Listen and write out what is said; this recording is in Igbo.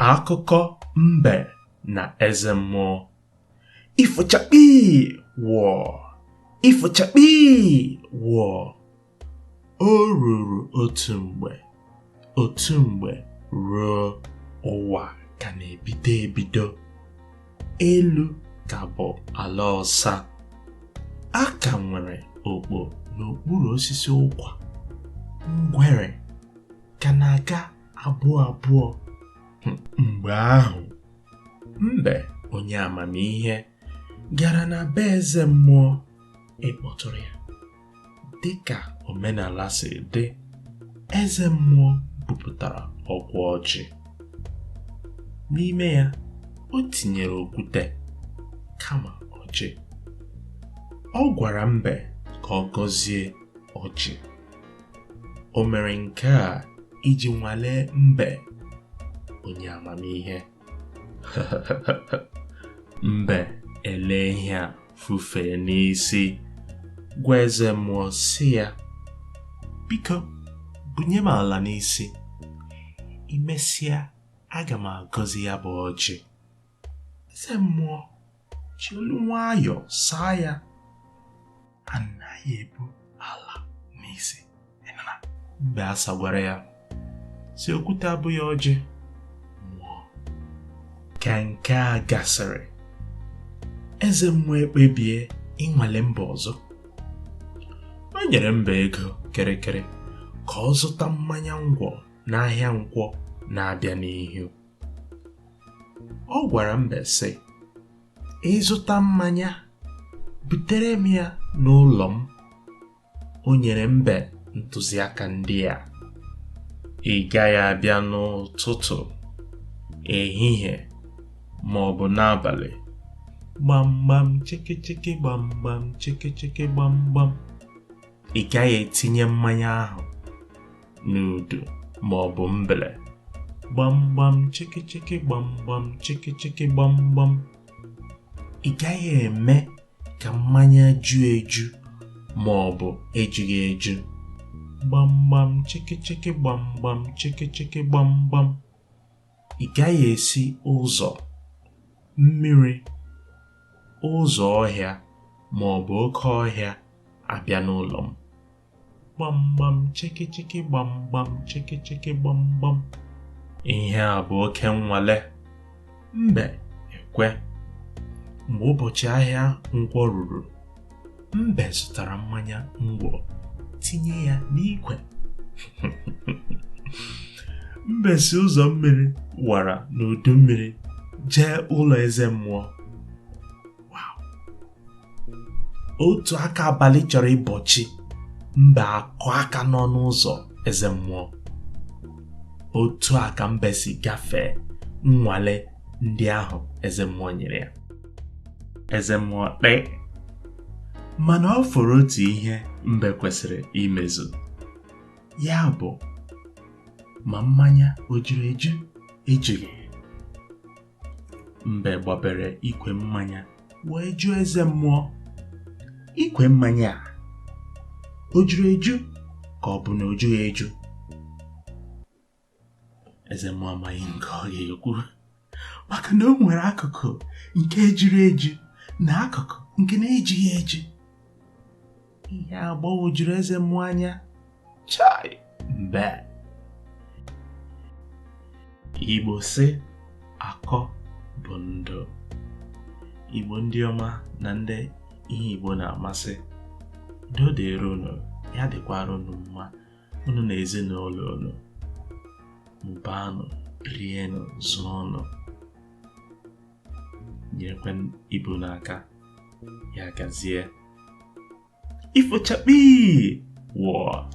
Akụkọ mbe na eze mmụọ. Ifochakpi wụọ! Ifochakpi wụọ! O ruru otu mgbe, otu mgbe ruo ụwa ka na-ebido ebido. Elu ka bụ ala ọsa. A ka nwere okpo n'okpuru osisi ụkwa. Ngwere ka na-aga abụọ abụọ. Mgbe ahụ, mbe onye amamihe gara na be eze mmụọ ịkpọtụrụ ya. Dịka omenala si dị, eze mmụọ bupụtara ọkwa ọjị. N'ime ya, o tinyere okwute kama ọjị. Ọ gwara mbe ka ọ gọzie ọjị. O mere nke a iji nwalee mbe onye amamihe. Mbe elee ihe a fufee n'isi gwa eze mmụọ sị ya, biko bunye m ala n'isi, i mesịa aga m agọzi ya bụ ọjị. Eze mmụọ ji olu nwayọọ saa ya, anaghị ebu ala n'isi. Mbe asagwara ya sị okwute abụghị ọjị nwụọ. Ka nke a gasịrị, eze mmụọ ekpebie ịnwale mbe ọzọ. O nyere mbe ego kịrịkịrị ka ọ zụta mmanya ngwọ n'ahịa nkwọ na-abịa n'ihu. Ọ gwara mbe sị, ị zụta mmanya, butere m ya n'ụlọ m. O nyere mbe ntụziaka ndị a: ị gaghị abịa n'ụtụtụ, ehihie ma ọ bụ n'abalị. Gbamgbam chịkịchịkị gbamgbam chịkịchịkị gbamgbam. Ị gaghị etinye mmanya ahụ n'udu ma ọ bụ mbele. Gbamgbam chịkịchịkị gbamgbam chịkịchịkị gbamgbam. Ị gaghị eme ka mmanya ju eju ma ọ bụ ejughị eju. Gbamgbam chịkịchịkị gbamgbam chịkịchịkị gbamgbam. Ị gaghị esi ụzọ, mmiri, ụzọ ọhịa ma ọ bụ oke ọhịa abịa n'ụlọ m. Gbamgbam chịkịchịkị gbamgbam chịkịchịkị gbamgbam. Ihe a bụ oke nnwale. Mbe ekwe. Mgbe ụbọchị ahịa nkwọ ruru, mbe zụtara mmanya ngwọ tinye ya n'ikwe. Mbe si ụzọ mmiri wara n'udu mmiri jee ụlọ eze mmụọ. Otu aka abalị chọrọ ịbọchi, mbe akụ aka n'ọnụ ụzọ eze mmụọ. Otu a ka mbe si gafee nnwale ndị ahụ eze mmụọ nyere ya. Eze mmụọ kpee, mana ọ fọrọ otu ihe mbe kwesịrị imezu. Ya bụ, ma mmanya o juru eju ejughị. Mbe gbabere ikwe mmanya wee jụọ eze mmụọ, ikwe mmanya a o juru eju ka ọ bụ na o jughị eju? Eze mmụọ amaghị nke ọ ga-ekwu, maka na o nwere akụkụ nke juru eju na akụkụ nke na-ejughị eju. Ihe a gbagwojuru eze mmụọ anya. Chai, mbe! Igbo sị akọ bụ ndụ. Igbo ndị ọma na ndị ihe Igbo na-amasị, udo dịrị unu, ya dịkwara unu mma, unu na ezinụlọ unu. Mụbaanụ, rienụ, zụọnụ, nyerekwa ibe unu aka, ya gazie. Ifochakpi wụọ!